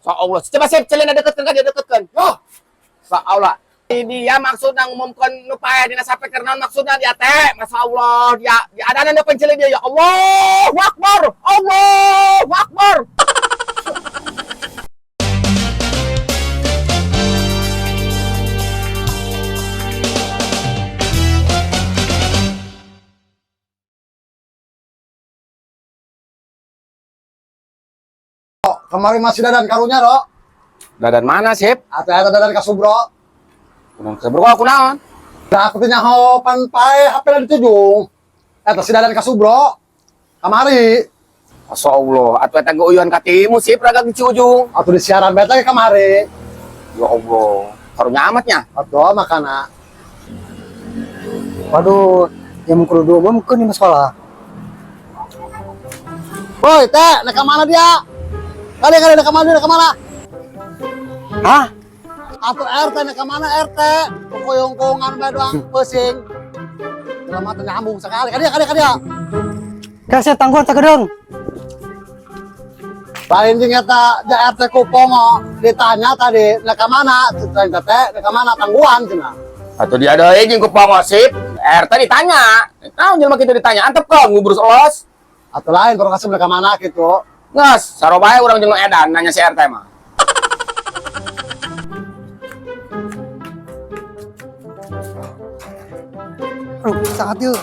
Sa Allah. Coba sip celina deketkeun ka dia deketkeun. Oh. Sa Allah. Dia maksudna ngumumkeun nu paeh dina sapeker naon maksudna dia teh. Masya Allah, dia dia ada nu penceli dia ya Allahu Akbar. Allahu Akbar. Kemarin masih dadan karunya, Ro. Dadan mana, Sip? Atau eta dadan ka Subro. Kunaon Subro aku naon? Da aku teh nyaho pan pae HP na ditujung. Eta si dadan ka Subro. Kamari. Masya Allah, atuh eta geuyuhan ka timu sip raga di Ciujung. Atuh di siaran bae lagi kamari. Ya Allah, karunya amatnya. Atuh makana. Waduh, yang kudu diumumkeun di sekolah. Woi, teh, nek ka mana dia? Kali kali nek ka mana, nek ka mana? Hah? Atuh RT nek ka mana RT? Koyongkongan bae doang pusing. Dalam mata nyambung sekali. Kali kali kali. Kasih tangguhan sagedeng. Lain jeung eta ja RT ku pongo ditanya tadi nek ka mana? Ditanya teh nek ka mana tangguhan cenah. Atuh dia deui jeung ku pongo sip. RT ditanya. Naon jelema kitu ditanya? Antep ka ngubrus elos. Atau lain baru kasih mereka mana gitu. Nges, sarobae urang jeung nu edan nanya si RT mah. Aduh, sangat yuk.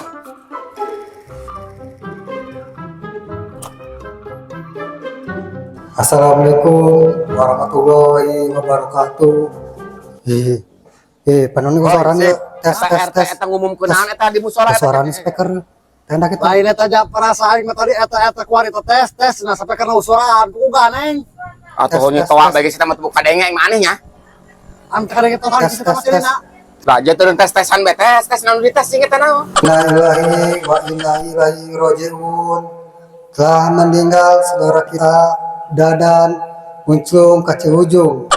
Assalamualaikum warahmatullahi wabarakatuh. Eh, panoni ku suaranya tes Eta tes RT tes. eta ngumumkeun naon eta di musola eta. Suaranya speaker. Tenda gitu. Lain eta aja perasaan mah tadi eta eta kuari eta tes tes nah sampai karena usuran bukan neng. Atuh Tes, tes, toa tes. bagi kita mah teu kadenge yang aneh nya. Am kadang itu Tes, kita tes, masih tes. dina. Lah aja turun tes-tesan bae tes tes naon dites sing eta naon. Innalillahi wa inna ilaihi rajiun. Telah meninggal saudara kita Dadan Muncung ke Ujung.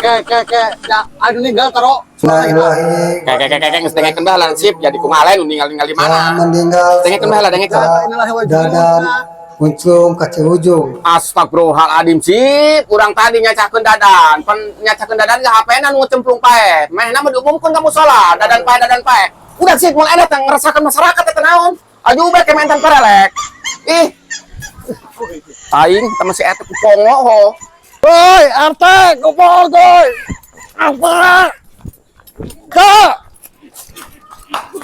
Ke ke ke ya ayo ninggal taro. Innalillahi Kayak kayak kayak geus dengekeun bae lah sip jadi kumaha lain nu ninggal-ninggal di telah mana. meninggal Dengekeun bae lah dengekeun. saudara kita Dadan Muncung ke Ujung. Astagfirullahaladzim sip, urang tadi nyacakeun dadan, pan nyacakeun dadan ge HP-na nu cemplung pae. Mehna mah diumumkeun ka musola, dadan pae dadan pae. Udah sip mulai eta ngerasakeun masyarakat eta naon. Aju bae kementan parelek. Ih. Aing teh masih eta ku pongo ho. Woi RT kumpul woi. Apa? Ke.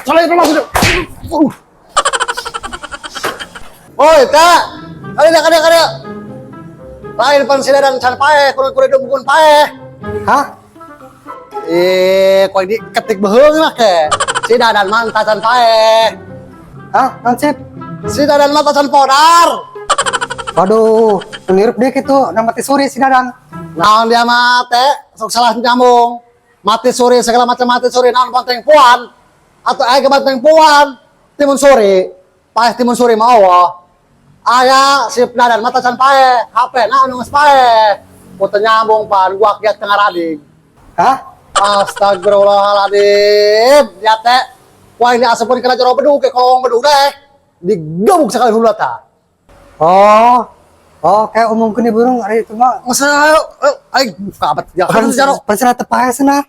Salah itu masuk. Woi teh. Kali kali kali. Lain pan si dadan can pae kudu kudu dumukeun pae. Hah? Eh, kok ini ketik beheung lah ke. Si dadan mah can pae. Hah? Non sip? Si dadan mah tacan podar. Waduh, menirip deh gitu, nama mati suri si Dadan. Naon dia mah teh sok salah nyambung. Mati suri segala macam mati suri naon banteng puan atau aya ke banteng puan timun suri. Paeh timun suri mah eueuh. Aya si dadan mah tacan pae, HP na anu geus pae. Putu nyambung pan gua kiat tengah rading. Hah? Astagfirullahaladzim. Ya teh. Wah ini asupun kena jero bedug ke kolong bedug deh. Digebuk sekali hulu ta. Oh, oh kayak umumkeun di burung hari itu mah. Masa ayo, ayo, ayo, kabat ya kan jero. Pan cenah teu pae cenah.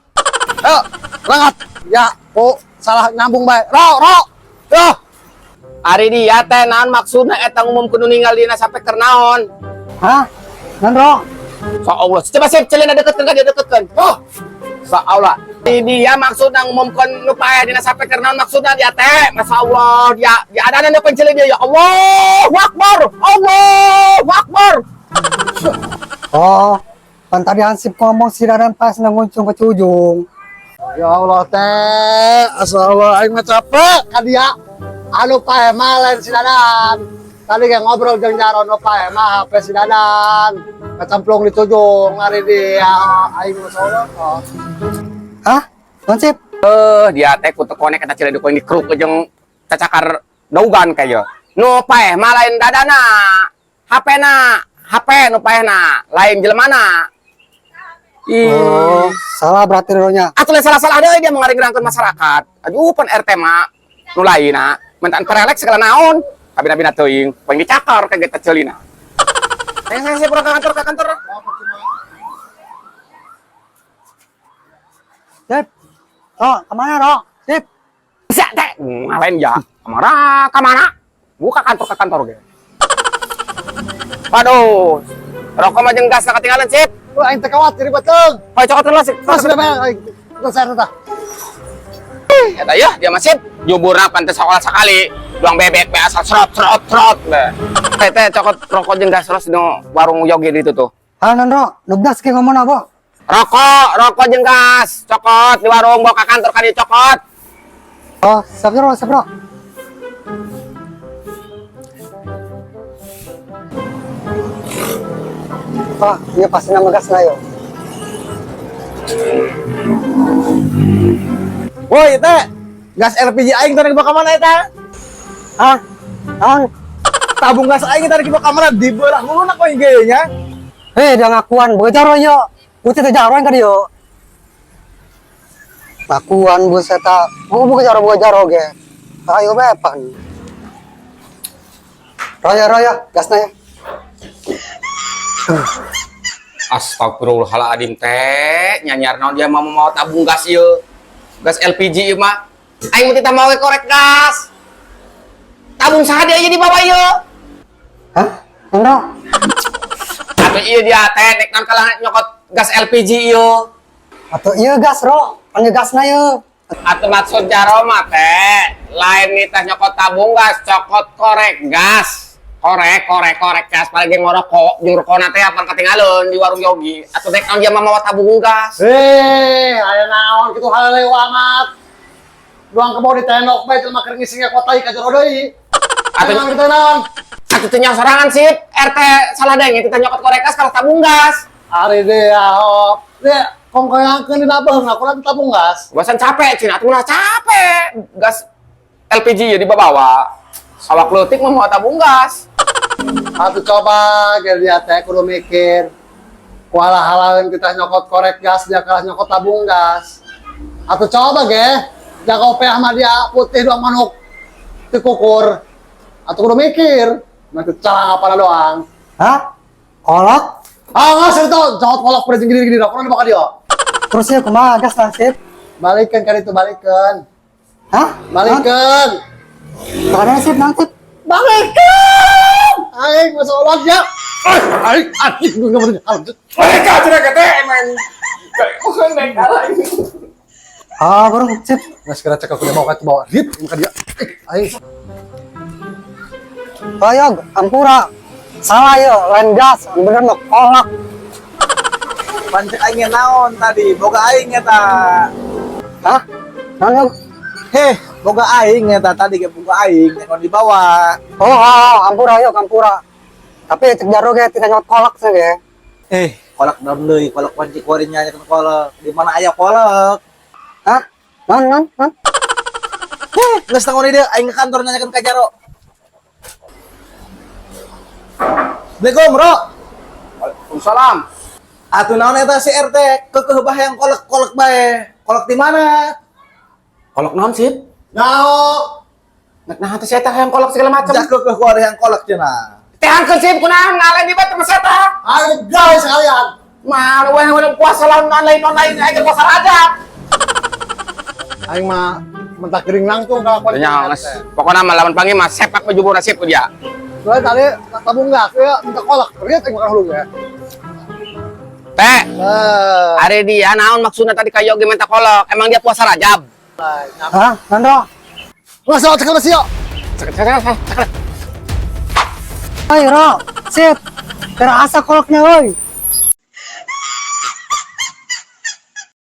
Ayo, berangkat. Ya, kok salah nyambung bae. Ro, ro. Yo. Ari dia teh naon maksudna eta ngumumkeun nu ninggal dina sapeker naon. Hah? Non ro? Sa Allah. Coba sip celina deketkeun ka dia deketkeun. Oh. Sa Allah. Dia maksudna ngumumkeun nu paeh dina sapeker naon maksudna dia teh. Masya Allah, dia dia ada nu penceli dia ya Allahu Akbar. Allahu Akbar. Oh, pan tadi Hansip ngomong si Dadan pas nguncung ke Ujung. Ya Allah teh, asallah aing mah capek ka dia. Anu pae mah lain si Dadan. Tadi kayak ngobrol jeung Jaron nu pae mah HP si Dadan. Kecemplung di tujung hari dia aing mah Allah. Oh. Hah? Non sip? Eh, dia teh ku teu konek eta celina ku dikruk jeung cacakar daugan kayak. Nu paeh mah lain dadana. HP-na, HP nu paehna, lain jelemana. Ih. Oh, salah berarti ronya. Atuh lain salah-salah deui dia mengaring-ringkeun masyarakat. Aduh pan RT mah nu lainna, mentaan perelek segala naon. Kabina-bina teuing, poin dicakar ka eta ceulina. Saya saya pulang ke kantor ke kantor. Sip. Ro, kemana Ro? Sip. Bisa teh ngalain ya. Kemana? Kemana? Buka kantor ke kantor ge. Waduh. Rokok mah jeung gas ketinggalan, Sip. Wah, aing teh khawatir bateng. Hoy cokot heula, Sip. Mas sudah bayar aing. Terus saya tah. Eta ya, dia masih juburna pantes sekolah sekali. Duang bebek be asal serot serot serot be. Teh teh cokot rokok jeung gas terus no warung Yogi di itu tuh. Ah, non Ro, nubdas ke ngomong apa? Rokok, rokok jeung gas, cokot di warung bawa ke kantor kali cokot. Oh, siap Ro, siap Ro. Wah, iya pasti nama gas lah yo. Woi, teh. Gas LPG aing tadi dibawa ka mana eta? Ah, ah, Tabung gas aing tadi dibawa ka mana? Dibelah mulu nak koin ge nya. eh dia ngakuan, bocor yo. Putih teh jaroan kali yo. Ngakuan buset ta. Oh, buka jaro buka jaro ge. Ayo bepan. Raya raya, gasnya ya. Astagfirullahaladzim teh, nyanyar naon dia mau mau tabung gas ieu. Gas LPG ieu mah. Aing mah teu mau korek gas. Tabung saha dia ieu di bawah ieu? Hah? Enggak. Atuh ieu dia teh nek naon kalah nyokot gas LPG ieu. Atau iya gas ro, panggil gasnya yo. Atau maksud jaro mah teh, lain nih teh nyokot tabung gas, cokot korek gas. Korek, korek, korek gas, paling ngerokok, jeung rokona teh apa ketinggalan di warung Yogi. Atau dek naon dia mah mawa tabung gas. Eh, aya naon kitu halelew amat. Duang kebo di tendok bae jelema keur ngising ka tai ka jero deui. Atuh Naon kitu naon? atuh teh nyaho sorangan sip, RT salah deng itu teh nyokot korek gas kalau tabung gas. Ari dia hop. Dia kongkoyangkeun dina beheung aku nanti tabung gas. Bosan capek, cina atuh lah capek. Gas LPG ya dibawa. Sawak leutik mah mawa tabung gas. Atuh coba ge dia teh kudu mikir. Kualah halaeun kita nyokot korek gas dia kalah nyokot tabung gas. Atuh coba ge, jago peah mah dia putih doang manuk tikukur. Atuh kudu mikir. Nanti calang apa doang. Hah? Kolak? Ah, nggak itu, cokot kolok pada gini-gini, rokoknya dibawa dia. Terus ya kumaha gas lah sip? Balikan kan itu, balikan. Hah? Balikan. Mana sip nangkut? Balikan! Aing masuk Allah ya. Aing, aing, gue nggak mau. Mereka cenah teh emang. Ah, baru sip. Nggak segera cek aku dia bawa ke bawah. Hit, muka dia. Aing. Ayo, ampura. Salah yo, lain gas, bener mah kolak. Pancek aing naon tadi? Boga aing eta. Hah? Naon yo? Heh, boga aing eta tadi ge boga aing yang dibawa. Oh, oh, ampura yo, ampura. Tapi cek jaro ge tidak nyot kolak sih ge. Eh, kolak dalam deui, kolak pancik warinya nya kolak. Di mana aya kolak? Hah? Non, non, non. Heh, geus tanggung dia aing ke kantor nanyakeun ka Jaro. Assalamualaikum, Bro. Waalaikumsalam. Atuh naon eta si RT keukeuh bae yang kolek-kolek bae. Kolek di mana? Kolok naon sip? Nyaho. Nah, teh saya teh yang kolok segala macam. Jak keukeuh ku ada yang kolek cenah. Teh angkeun sip kunaon ngalain di batu masa teh. Aing gawe sekalian. Mana weh weh puasa lawan online online aing puasa rajab. Aing mah mentak gering langsung kalau aku Nya geus pokona mah lamun panggil mah sepak baju bora sip ku dia. Soalnya tadi tabung gas, ya minta kolak. Lihat aing makan hulu ya. Teh, Nah, ari dia naon maksudna tadi ka Yogi minta kolok? Emang dia puasa rajab? Hah? Non, Ro. Masuk cekal masih yo. Cek cek cek. Oi, Ro. Sip. Terasa kolaknya, oi.